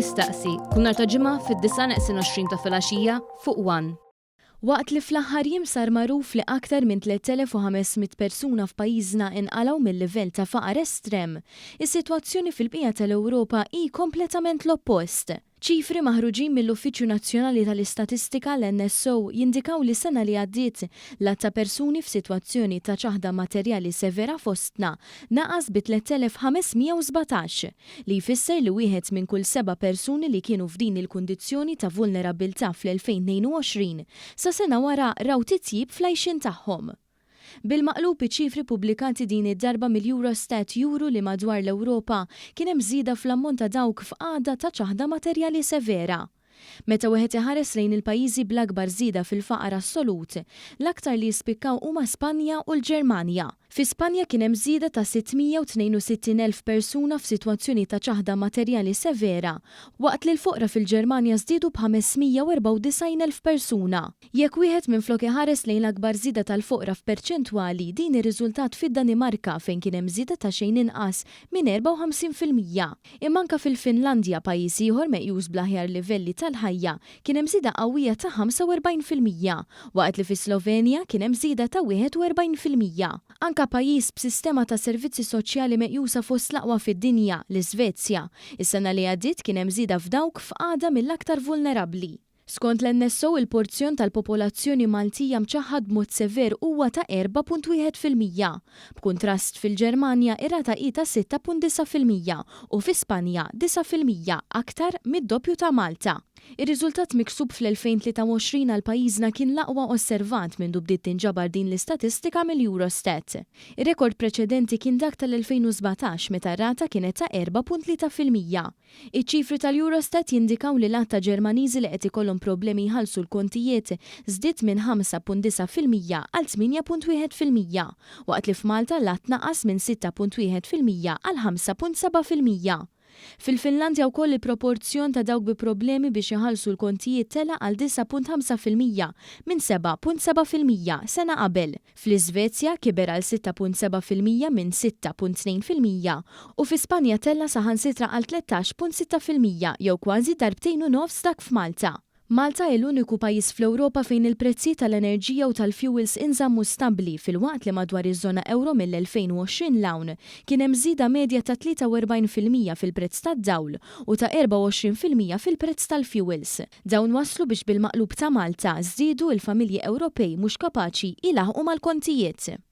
Jistaqsi, kull nhar ta' Ġimgħa fid-9:20 ta' filgħaxija fuq one. Waqt li fl-aħħar jiem sar magħruf li aktar minn 3,500 persuna f'pajjiżna inqalgħu mil-livell ta' faqar estrem, is-sitwazzjoni fil-bqija tal-Ewropa hi kompletament l-oppost. Ċifri maħruġin mill-Uffiċċju Nazzjonali tal-Istatistika, l-NSO, jindikaw li s-sena li għaddiet, l-għadd ta' persuni f'sitwazzjoni ta' ċaħda materjali severa fostna naqas bi 3,517, li jfisser li wieħed minn kull seba' persuni li kienu f'din il-kundizzjoni ta' vulnerabbiltà fl-2022, sa sena wara raw titjib fl-għajxien tagħhom. Bil-maqlub, iċ-ċifri ppubblikati din id-darba mill-Eurostat juru li madwar l-Ewropa kien hemm żieda fl-ammont ta' dawk f'qagħda ta' ċaħda materjali severa. Meta wieħed iħares lejn il-pajjiżi bl-akbar żieda fil-faqar assolut, l-aktar li jispikkaw huma Spanja u l-Ġermanja. Fi Spanja kien hemm żieda ta' 662,000 persuna f'sitwazzjoni ta' ċaħda materjali severa, waqt li l-foqra fil-Ġermanja żdiedu b'594,000 persuna. Jekk wieħed minflok iħares lejn l-akbar żieda tal-foqra f'perċentwali, din irriżultat fid-Danimarka fejn kien hemm żieda ta' xejn inqas minn 54%. Imma anke fil-Finlandja, pajjiż ieħor meqjus bl-aħjar livelli tal-ħajja, kien hemm żieda qawwija ta' 45%, waqt li fis-Slovenja kien hemm żieda ta' 41%. Anke pajjiż b'sistema ta' servizzi soċjali meqjusa fost l-aqwa fid-dinja, l-Iżvezja, is-sena li għaddiet kien hemm żieda f'dawk f'qagħda mill-aktar vulnerabbli. Skont l-NSO, il-porzjon tal-popolazzjoni Maltija mċaħħad b'mod sever huwa ta' 4.1%. B'kuntrast, fil-Ġermanja ir-rata hi ta' 6.9% u fi Spanja 9%, aktar mid-doppju ta' Malta. Ir-riżultat miksub fl-2023 għal pajjiżna kien l-aqwa osservat mindu bdiet tinġabar din l-istatistika mill-Eurostat. Ir-rekord preċedenti kien dak tal-2017 meta r-rata kienet ta' 4.3%. Iċ-ċifri tal-Eurostat jindikaw li l-għadd ta' Ġermaniżi li qed ikollhom problemi jħallsu l-kontijiet żdied minn 5.9% għal 8.1%, waqt li f'Malta l-għadd naqas minn 6.1% għal 5.7%. Fil-Finlandja wkoll il-proporzjon ta' dawk bi problemi biex iħallsu l-kontijiet tela' għal 9.5% minn 7.7% sena qabel. Fl-Iżvezja kiber għal 6.7% minn 6.2% u fi Spanja tella' saħansitra għal 13.6% jew kważi darbtejn u nofs dak f'Malta. Malta hi l-uniku pajjiż fl-Ewropa fejn il-prezzijiet tal-enerġija u tal-fjuwils inżammu stabbli filwaqt li madwar iż-żona ewro mill-2020 'l hawn kien hemm żieda medja ta' 43% fil-prezz tad-dawl u ta' 24% fil-prezz tal-fjuwils. Dawn wasslu biex bil-maqlub ta' Malta, żdiedu il-familji Ewropej mhux kapaċi jlaħħqu mal-kontijiet.